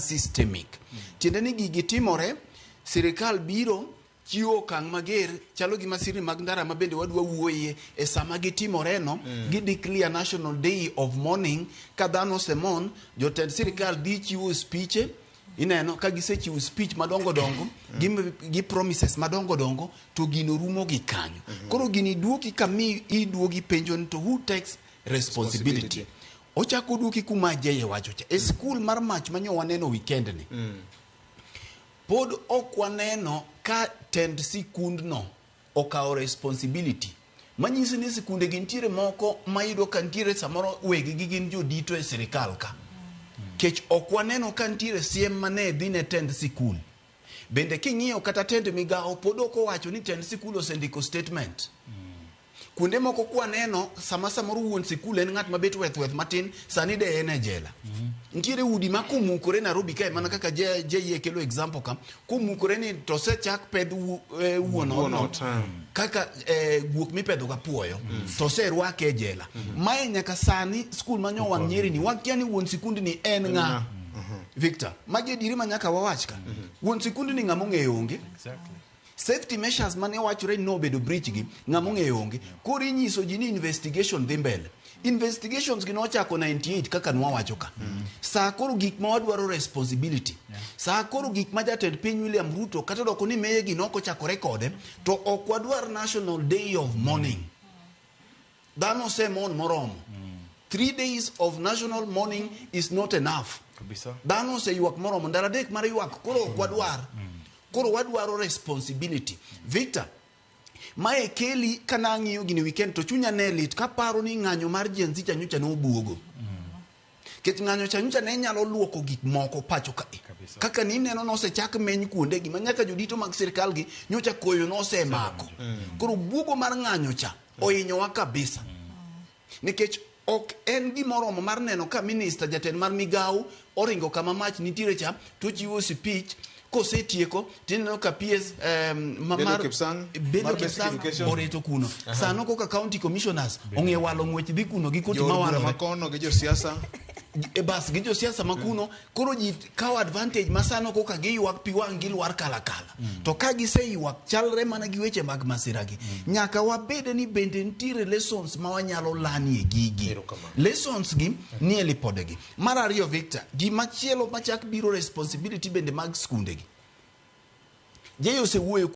Systemic. Tiende ni gigi timore, sirikal biro chiwo okang' mager chalo gi masirni mag ndara ma bende wadwa wuoye e sama gitimoreno. Gi declare national day of mourning ka dhano osemon, jotend sirikal dhi chiwo speeche. Ineno ka gisechiwo speech madongo dongo gi promises madongo dongo, to gino rumo gi kanyo. Koro gini duoki kami iduogi penjo ni to who takes responsibility? Ochako duoki kuma Jeye wacho cha e skul mar mach manyo waneno weekend ni. Pod ok waneno ka tend sikundno okawo responsibility, manyiso ni sikunde gi nitiere moko mayudo ka nitiere samoro weggi gin jodito e sirikal ka kech ok waneno ka nitiere siem mane dhi ne tend sikul. Bende king'iyo kata tend migawo pod ok owacho ni tend sikul osendiko statement. Kuonde moko kwaneno sama samoro wuon sikul en ng'at mabet weth weth matin, sani de en e jela. Nitiere udi ma komukore Nairobi kae, mana kaka JE kelo example ka komukore ni to osechak pedh wuon Wuon odno ot, kaka guok mipedho ga puoyo, to oserwake e jela. Mae nyaka sani skul ma nyowang' Nyeri ni wakia ni wuon sikundni en ng'a. Victor, magi adieri ma nyaka wawach ka wuon sikundni ng'ama ong'eyo onge. Safety measures mane wachore ni nobedo breach gi, ng'ama ong'eyo onge. Koro inyiso ji ni investigation dhi mbele. Investigations gi nochako 98 kaka nwawacho ka. Saa koro gik ma wadwaro responsibility. Saa koro gik ma jatend piny William Ruto kata doko ni meye gi nok ochakore kode, to ok wadwar national day of mourning. Dhano osemon moromo. 3 days of national mourning is not enough. Kabisa. Dhano oseywak moromo. Ndalo 3 mar ywak koro ok wadwar. Koro wadwaro responsibility. Victor, mae keli kana ang'iyo gini weekend to chunya ne lit kaparo ni ng'anyo mar Gen Z cha nyocha nobuogo. Nikech ng'anyo cha nyocha ne nyalo luoko gik moko pacho kae. Kabisa. Kaka nineno nosechak meny kuonde gi ma nyaka jodito mag sirikal gi nyocha koyo nosemako. Koro buogo mar ng'anyo cha ohinyowa kabisa. Nikech ok en gimoromo mar neno ka minista, jatend mar migawo oringo kama mach nitiere cha to chiwo speech, kosetieko tineno ka PS Belio Kipsang, Belio mar Basic Kipsang Education. oreto kuno. Sano koka county commissioners ong'e walo ng'wech dhi kuno gi koti Jood bura mawalore makono gi josiasa. E bas gi josiasa makuno. Koro ji kawo advantage ma sano koka giywak pi wang' gilwar kalakala. To ka giseywak chalre mana gi weche mag masira gi. Nyaka wabed ni bende nitiere lessons ma wanyalo lanie gigi. Erokamano. Lessons gi nie lipodegi. Mar ariyo, Victor, gimachielo machak biro responsibility bende mag skunde gi. Jay osewuoyo.